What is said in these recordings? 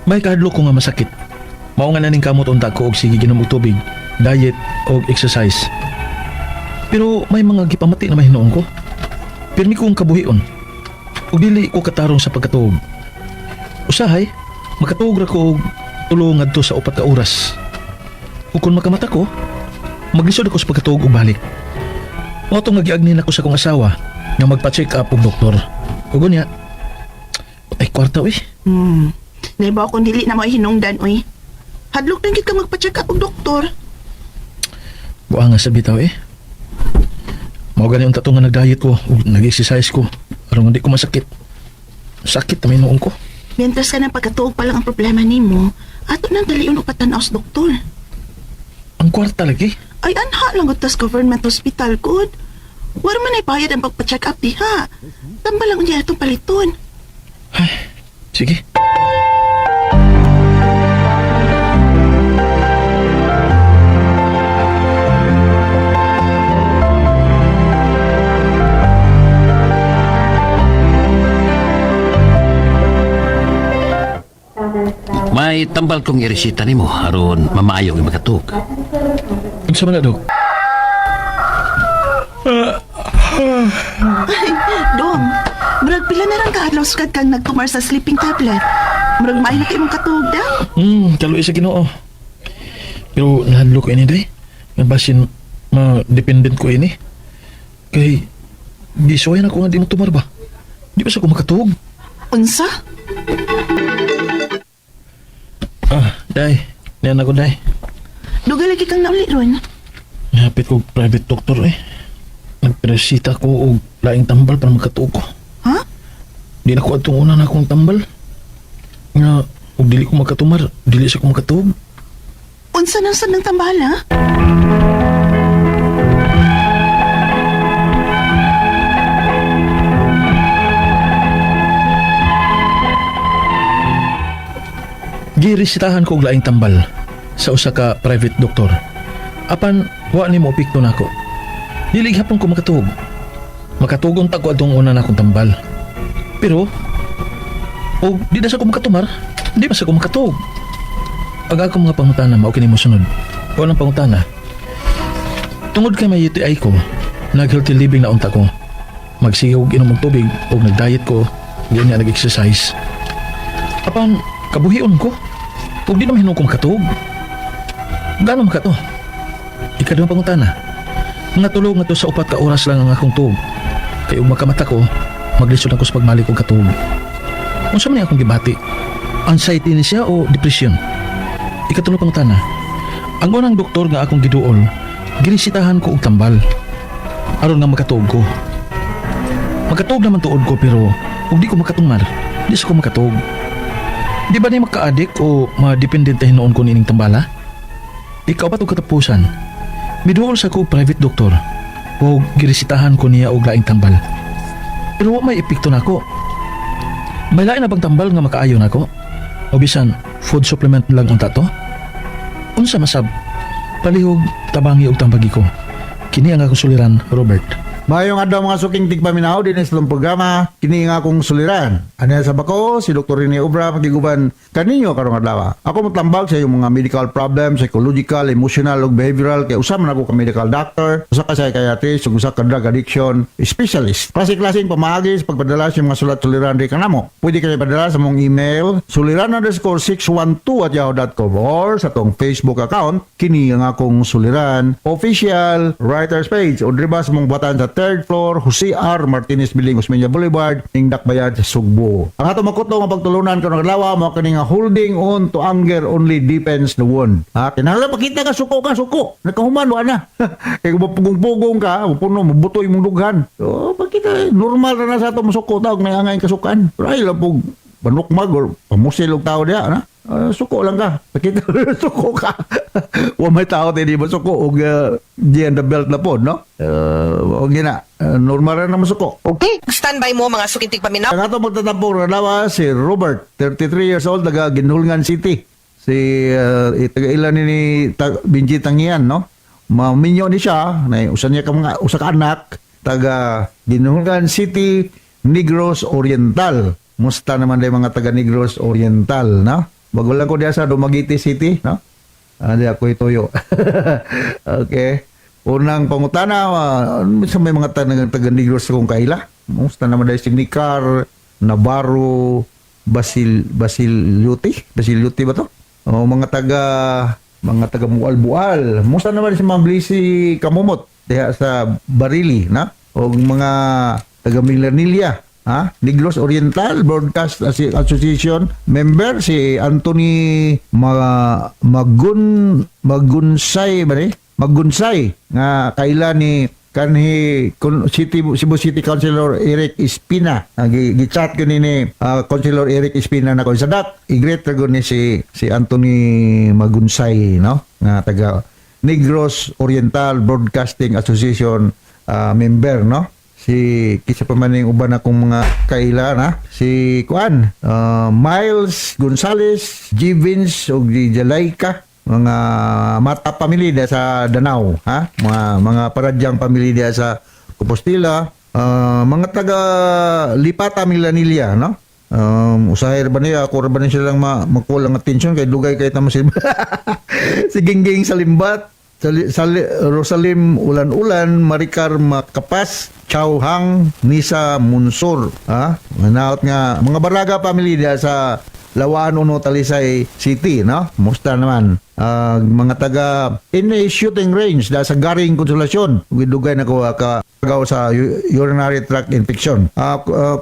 May kahadlok ko nga masakit. Mao nga naning kamot unta ko og sige ginom og tubig, diet og exercise. Pero may mga gipamati na mahinuon ko. Pirmi kong kabuhion. Ug dili ko katarong sa pagkatuog. Usahay, makatuog ra ko og tulo ngadto sa 4 ka oras. Ug kung makamata ko, maglisod ako sa pagkatuog og balik. Mao tong nagiagni nako sa akong asawa nga magpa-check up og doktor. Ug unya, ay kwarta uy. Naibaw kung dili na mo hinungdan, uy. Hadlok lang gid ka magpa-check up og doktor. Buang nga sa bitaw eh. Mao gani unta to nga nag-diet ko ug nag-exercise ko aron hindi ko masakit. Sakit na may noong ko. Mientras ka ng pagkatuog pa lang ang problema nimo, ato nang dalion og patanaw sa doktor. Ang kwarta lagi. Ay, anha lang gud tas government hospital gud. Wala man ay bayad ang pagpa-check up diha. Tambal lang unya atong paliton. Ay, sige. May tambal kong iresita nimo aron mamaayo ang makatug. Unsa man na, Dok? Ay, dong. Murag pila na rang kaadlaw sukad kang nagtumar sa sleeping tablet. Murag maayo na kay imong katuog daw. Kaluoy sa Ginoo. Pero nahadlok ko ini day. Nga basin ma-dependent ko ini. Kay gisuwayan ako nga di mo tumar ba. Di ba sa ko makatuog? Unsa? Ah, day. Niyan ako, day. Dugay lagi kang nauli ron. Nahapit ko private doctor eh. Nagpresita ko og laing tambal para makatuog ko. Ha? Di na ko atong una na akong tambal. Nga, og dili ko makatumar, dili sa ko makatuog. Unsa nang sad ng tambala? Giresitahan ko og laing tambal sa usa ka private doktor. Apan wa ni mo epekto nako. Dili gihapon ko makatuog. Makatugon ta ko atong una na akong tambal. Pero og di na sa ko makatumar, di ba sa ko makatuog. Ang akong mga pangutana mao kini mosunod. Unang pangutana. Tungod kay may UTI ko, nag-healthy living na unta ko. Magsige og inom og tubig og nag-diet ko, di niya nag-exercise. Apan, kabuhion ko. Ug di naman hinuon ko makatuog. Gaano makato? Ikaduhang pangutana. Mga tulog nga to sa 4 ka oras lang ang akong tuog. Kay ug makamata ko, maglisod ako sa pagmalik og katuog. Unsa man ni akong gibati? Anxiety ni siya o depression? Ikatulo pangutana. Ang unang doktor nga akong giduol, giresitahan ko og tambal. Aron nga makatuog ko. Makatuog naman tuod ko pero ug di ko makatumar, di sa ko makatuog. Di ba ni maka-addict o ma-dependent hinuon ko nining tambala? Ikaw pa to katapusan. Miduol sa ko private doctor o giresitahan ko niya og laing tambal. Pero wa may epekto nako. May lain na bang tambal nga makaayo nako? O bisan food supplement lang unta to? Unsa masab? Palihog tabangi og tambagi ko. Kini ang akong suliran, Robert. Mayong adlaw mga suking tigpaminaw din sa itong programa kini nga akong suliran. Ano sa bako si Dr. Rene Obra magiguban kaninyo karong adlaw. Ako motambag sa iyong mga medical problems, psychological, emotional ug behavioral kay usa man ako ka medical doctor, usa ka psychiatrist ug usa ka drug addiction specialist. Klase-klaseng pamaagi sa pagpadala sa iyong mga sulat suliran di kanamo. Pwede kayo padala sa mong email suliran_612@yahoo.com or sa tong Facebook account kini ang akong suliran official writers page o driba sa mong buhatan sa third floor Jose R. Martinez Building, Osmeña Boulevard, Ningdak Bayad sa Sugbo. Ang ato makuto nga pagtulunan karong adlaw mao kini nga holding on to anger only deepens the wound. Ha, kinahanglan pakita ka suko ka suko. Nakahuman wa na. Kay kung pugong-pugong ka, puno mabuto imong dughan. So pakita normal ra na sa ato musuko ta og may angay kasukan. Pero ay lang pug panukmag or pamusil og tao diha na. Ah, suko lang ka. Pakita suko ka. Wa may tao di ba suko og diyan the belt na pod, no? Og gina, normal ra na masuko. Okay. Standby mo mga sukintig paminaw. Ang ato magtatampong adlaw si Robert, 33 years old, taga Ginhulngan City. Si taga ilan ni Benji Tangian, no? Maminyo ni siya, na usa niya ka mga usa ka anak taga Ginhulngan City, Negros Oriental. Musta naman day mga taga Negros Oriental, no? Bago lang ko diya sa Dumaguete City, no? Ah, di ako ituyo. Okay. Unang pangutana, sa may mga taga Negros kung kaila. Musta naman dahil si Nicar, Navarro, Basiluti? Basiluti ba to? O, mga taga Mual-Bual. Musta naman si Ma'am Lizzy Kamumot diha sa Barili, na? O mga taga Milanilla, ha? Negros Oriental Broadcast Association member si Anthony Magun Magunsay ba ni? Magunsay nga kaila ni kanhi City Cebu City Councilor Eric Espina. Ang gi-chat ko ni Councilor Eric Espina na ko sa dak i-greet ra gud ni si si Anthony Magunsay, no, nga taga Negros Oriental Broadcasting Association member, no? Si kisa pa man ning uban akong mga kaila na si kuan, Miles Gonzales Givens ug di Jalaika, mga mata pamilya sa Danao, ha, mga paradyang pamilya sa Compostela, mga taga Lipata Milanilla, no? Usahay ra ba niya ako ra ba niya silang makulang attention kay dugay kay tamo si si Gingging Salimbat, Rosalim Ulan-Ulan, Maricar Makapas, Chow Hang, Nisa Munsur. Ha? Manaot nga mga Baraga family diha sa Lawaan Uno, Talisay City, no? Musta naman? Ah, mga taga in a shooting range da sa Garing Consolacion. Dugay na ko ka gaw sa urinary tract infection.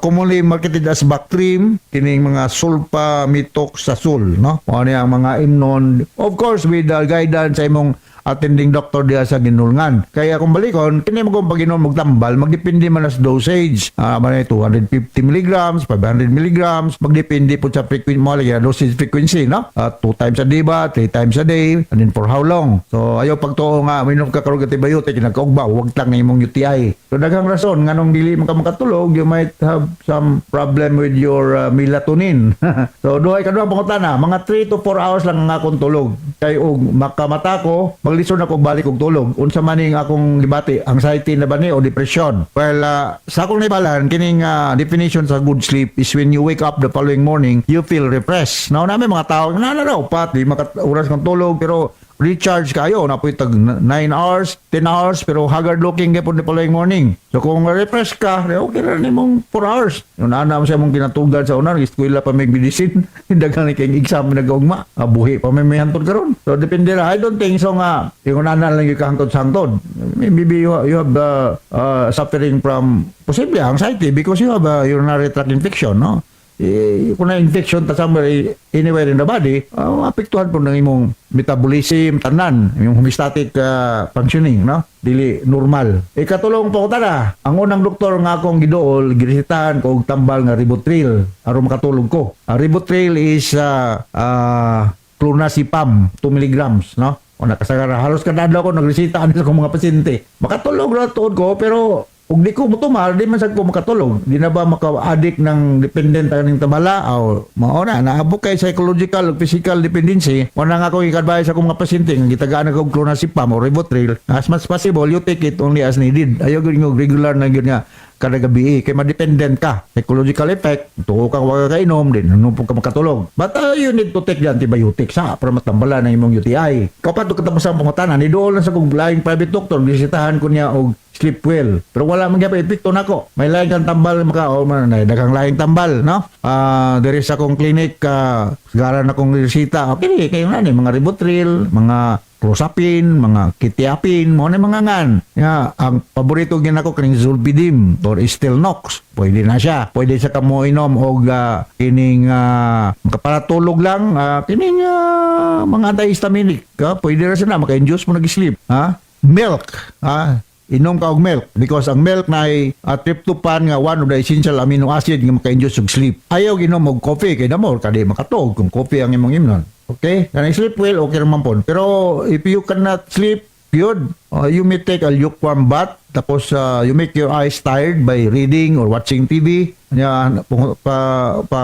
Commonly marketed as Bactrim, kining mga sulfamethoxazole, no? Mao ni ang mga imnon. Of course, with the guidance sa imong attending doctor diha sa ginulngan. Kaya kung balikon, kini mo kung pag-inom og tambal, magdepende man sa dosage. Ah, man 250 milligrams, 500 milligrams, magdepende po sa frequency mo lagi dosage frequency, no? Two times a day ba, three times a day, and then for how long? So ayaw pagtuo nga minom ka karon antibiotic nagkaugba, wag lang na imong UTI. So daghang rason nganong dili man ka makatulog, you might have some problem with your melatonin. So duhay kaduhang pangutana, mga 3 to 4 hours lang ang akong tulog. Kay og makamata ko, maglisod na kog balik og tulog. Unsa man ning akong gibati, anxiety na ba ni o depression? Well, sa akong naibalan, kining definition sa good sleep is when you wake up the following morning, you feel refreshed. Now, namin mga tao, na na na, pat, di maka oras kang tulog, pero recharge kayo na po tag 9 hours, 10 hours, pero haggard looking gyapon the following morning. So kung refresh ka, eh, okay ra nimong 4 hours. Yung ana mo siya mong kinatugan sa una, eskwela pa may medicine, daghang ni kay exam nagaugma, ah, buhi pa may hantod karon. So depende ra. I don't think so nga yung ana lang yung kahangtod sa hangtod. Maybe you have suffering from possibly anxiety because you have a urinary tract infection, no? Eh, kung na infection ta somewhere, anywhere in the body, apektuhan po ng imong metabolism, tanan, yung homeostatic functioning, no? Dili normal. Ikatulong po ko tana, ang unang doktor nga akong giduol, giresetahan ko og tambal nga Rivotril aron makatulog ko. Ang Rivotril is clonazepam, 2 milligrams, no? O nakasagara, halos kada adlaw ko nagreseta ani sa akong mga pasyente. Makatulog ra tuod ko, pero ug di ko motumar, di man sad ko makatulog. Di na ba maka-addict ng dependent ang tabala? O, mao na, naabot kay psychological ug physical dependency. Wala nga ako i-advise sa akong mga pasyente nga gitagaan ako og clonazepam o Rivotril. As much as possible, you take it only as needed. Ayaw gyud nga regular na gyud nga kada gabi eh, kay ma-dependent ka. Psychological effect, tuo kang wag ka kainom, din nung ka makatulog. But you need to take the antibiotics ha, para matambalan ang imong UTI. Kapag katapos ang pangutana, ni doon lang sa kong laing private doctor, bisitahan ko niya og sleep well. Pero wala man gyapon epekto nako. May laing kang tambal maka o man na daghang laing tambal, no? Ah, diri sa akong clinic, garan akong resita. Okay, kayo na ni mga Rivotril, mga Clozapine, mga Quetiapine, mo na mga ngan. Ya, ang paborito gyud nako kining Zolpidem or Stilnox. Pwede na siya. Pwede sa kamo inom og kining makaparatulog lang, kining mga antihistaminic. Ka, pwede ra siya na maka-induce mo nag-sleep, ha? Milk, ha? Inom ka og milk because ang milk na ay tryptophan nga one of the essential amino acid nga maka-induce og sleep. Ayaw ginom og coffee kay damo kadi makatog kung coffee ang imong imnon. Okay? Kanang sleep well, okay naman po. Pero if you cannot sleep, yun. You may take a lukewarm bath, tapos you make your eyes tired by reading or watching TV. Nya pa pa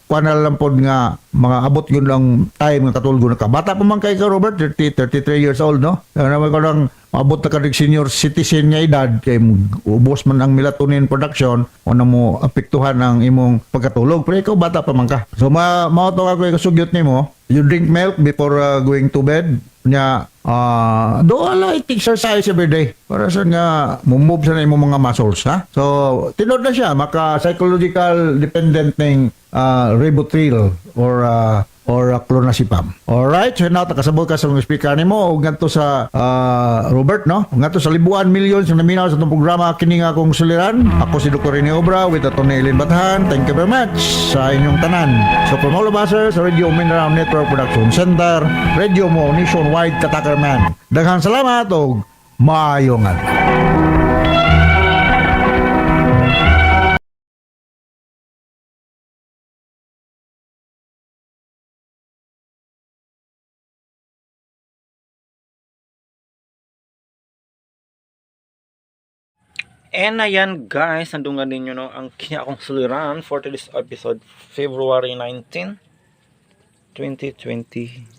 kuan na lang pod nga mga abot yun lang time nga katulgo na ka. Bata pa man kay ka, Robert, 30, 33 years old, no? Kaya naman ko lang maabot na ka rin senior citizen nga edad kay ubos man ang melatonin production o na mo apektuhan ang imong pagkatulog. Pero ikaw, bata pa man ka. So mao to ako kasugyot nimo. You drink milk before going to bed. Nya do a light exercise every day para sa nga move sa na imong mga muscles, ha. So tinuod na siya maka psychological dependent ning Rivotril or clonazepam. Alright, so now takasabot ka sa mga speaker nimo og ngadto sa Robert, no? Ug ngadto sa libuan millions nga naminaw sa atong programa, kini nga akong suliran. Ako si Dr. Rene Obra with Atty. Eileen Bathan. Thank you very much sa inyong tanan. So from all of us here sa Radio Mindanao Network Production Center, Radio Mo Nationwide Katakerman. Daghang salamat og maayong adlaw. And ayan guys, nandungan ninyo, no, ang kini akong suliran for today's episode, February 19, 2026.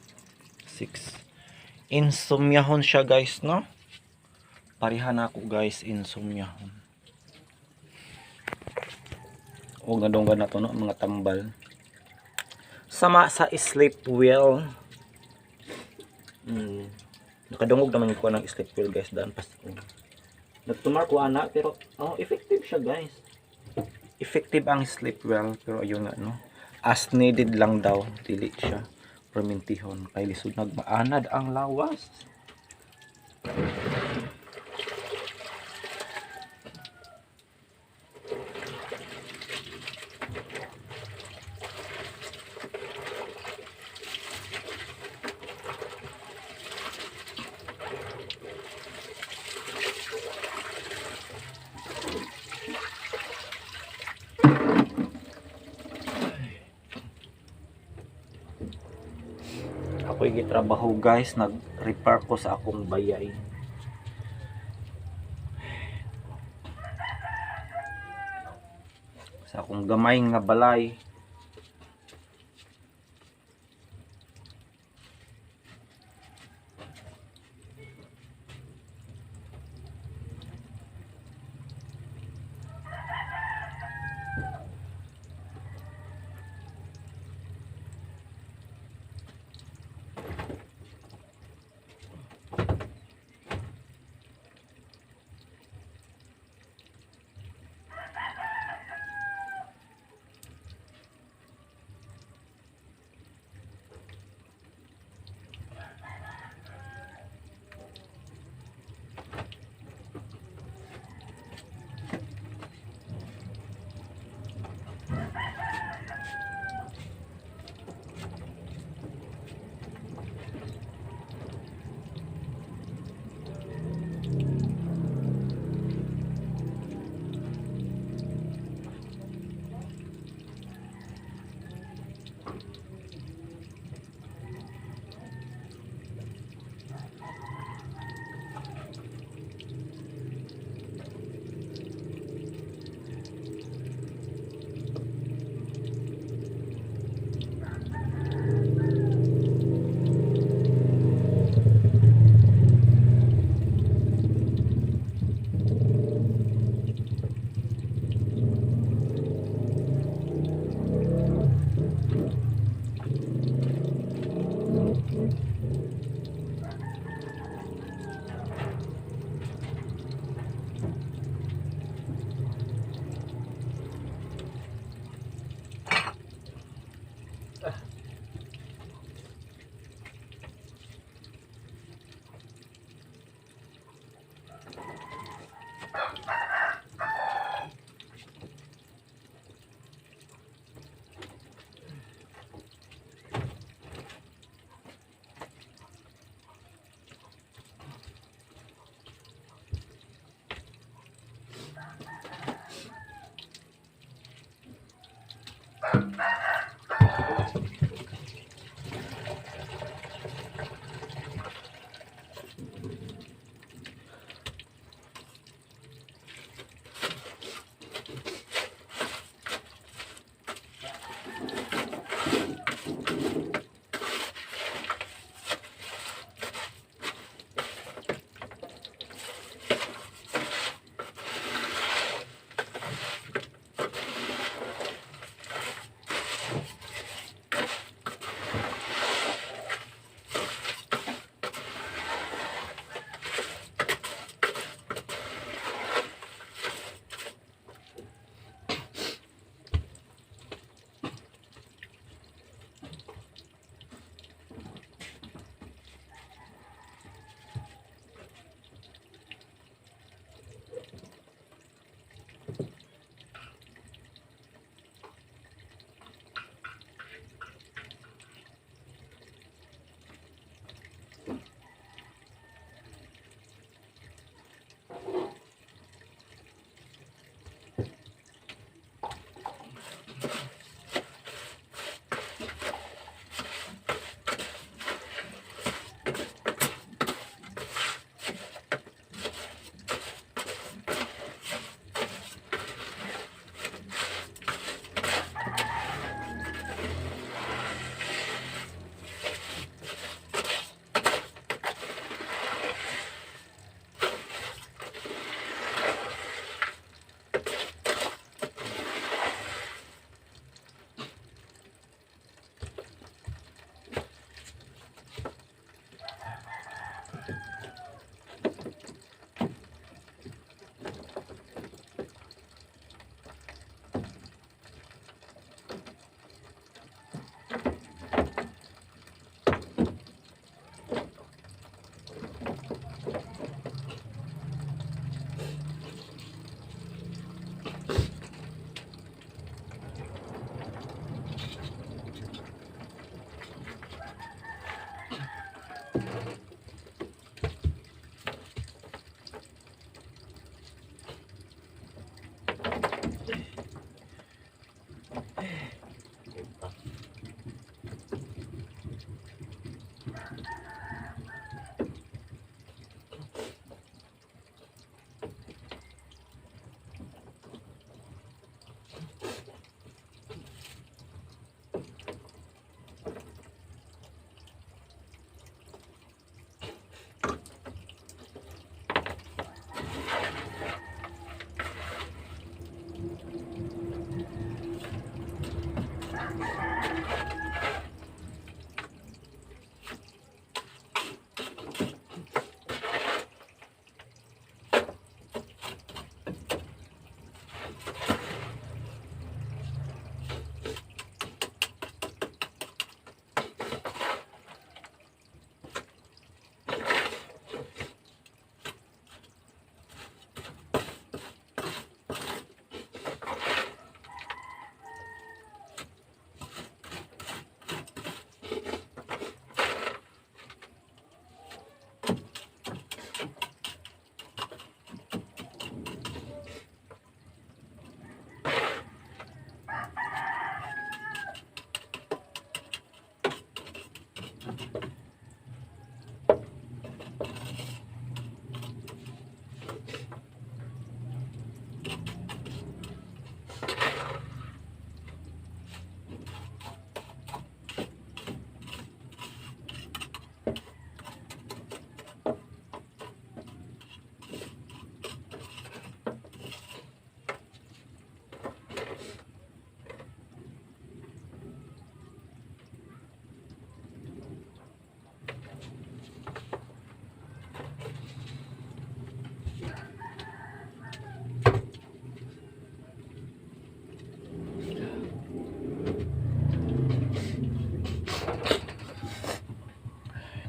Insomniahon siya guys, no? Pareha na ako guys, insomniahon. O nadunggan na to, no, mga tambal. Sama sa sleep well. Nakadungog naman ko ng sleep well guys, daan pas. Nagtumar ko ana, pero oh, effective siya guys. Effective ang sleep well, pero ayun nga, no. As needed lang daw, dili siya permintihon kay lisod nagmaanad ang lawas. Ako'y gitrabaho guys, nag-repair ko sa akong bayay. Sa akong gamay nga balay.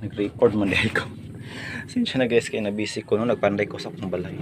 Nag-record man dahil ko. Sensya na guys, kay na busy ko no, nagpanday ko sa akong balay.